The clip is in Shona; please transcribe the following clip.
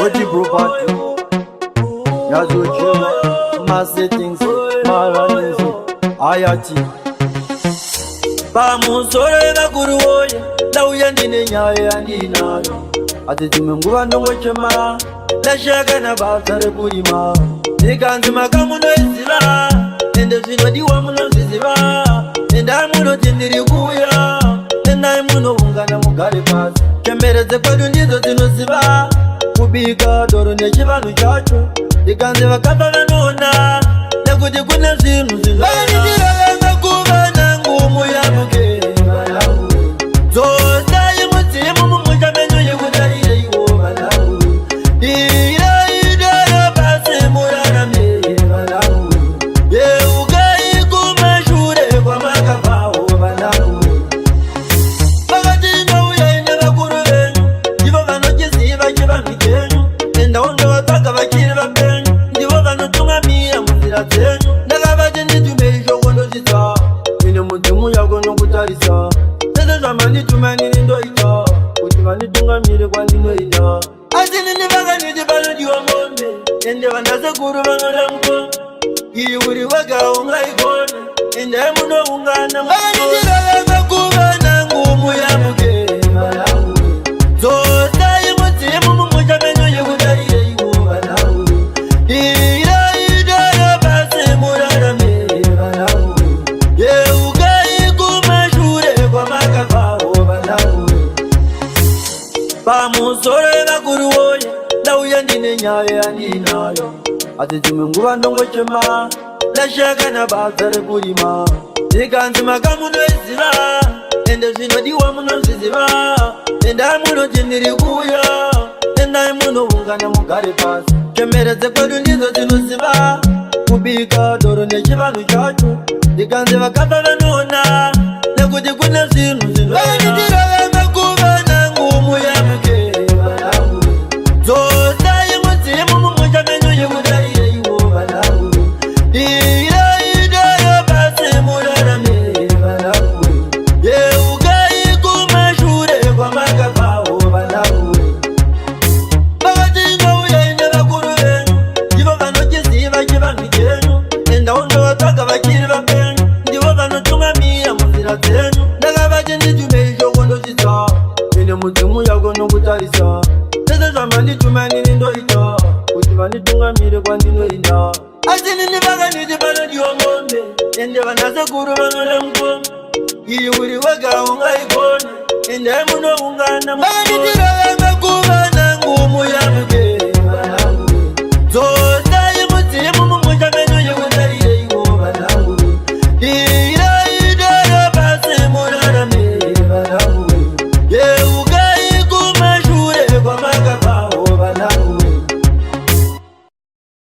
Oti property Yazochiwa Masettings Maranzi Ayati. Pamusoro yevakuru woye, ndauya ndine nyaya yandinayo, asi dzimwe nguva ndongochema, ndashaya kana basa rekurima. Ndikanzi makamunoiziva, ende zvinodiwa munozviziva. Endai munoti ndiri kuuya, endai munoungana mugare pasi. Chembere dzekwedu ndidzo dzinoziva kubika doro nechivanhu chacho. Ndikanzi vakafa vanoona, nekuti kune zvinhu zvinondirarama kuva nangu muyamuke. Dzosai mudzimu mumusha menyu yekutarireiwo vanangu, dirai doro pasi murarame vanangu, yeukai kumashure kwamakabvawo vanangu. Vakati ndauyai nevakuru venyu, ndivo vanochiziva chivanhu chenyu. Endawo ndovatsvaga vachiri vapenyu, ndivo vanotungamira munzira dzenyu. Ndakavati nditumei shoko ndosvitsa, ine mudzimu yako nokutarisa zvese zvamandituma nini ndoita, kuti vanditungamire kwandinoenda. Asi nini vakanditi panodiwa mombe, ende vanasekuru vanoda mukombe, iyi uri wega ungaigone. Endai munoungana vakanditirarama kuva nangu muyamuke vanangu, dzosai mudzimu mumusha menyu yekutarireiwo vanangu, dirai doro pasi murarame vanangu, yeukai kumashure kwamakabvawo vanangu. Pamusoro yevakuru woye, ndauya ndine nyaya yandinayo, asi dzimwe nguva ndongochema, ndashaya kana basa rekurima. Ndikanzi makamunoiziva, ende zvinodiwa munozviziva. Endai munoti ndiri kuuya, endai munoungana mugare pasi. Chembere dzekwedu ndidzo dzinoziva kubika doro nechivanhu chacho. Ndikanzi vakafa vanoona, nekuti kune zvinhu zvinonditirarama kuva nangu muyamuke vanangu, dzosai mudzimu mumusha menyu yekutarireiwo vanangu, dirai doro pasi murarame vanangu, yeukai kumashure kwamakabvawo vanangu. Vakati ndauyai nevakuru venyu, ndivo vanochiziva chivanhu chenyu. Endawo ndovatsvaga vachiri vapenyu, ndivo vanotungamira munzira dzenyu. Ndakavati nditumei shoko ndosvitsa, ine mudzimu yako nokutarisa zvese zvamandituma nini ndoita, kuti vanditungamire kwandinoenda. Asi nini vakanditi panodiwa mombe, ende vanasekuru vanoda mukombe, iyi uri wega ungaigone. Endai munoungana vakanditirarama kuva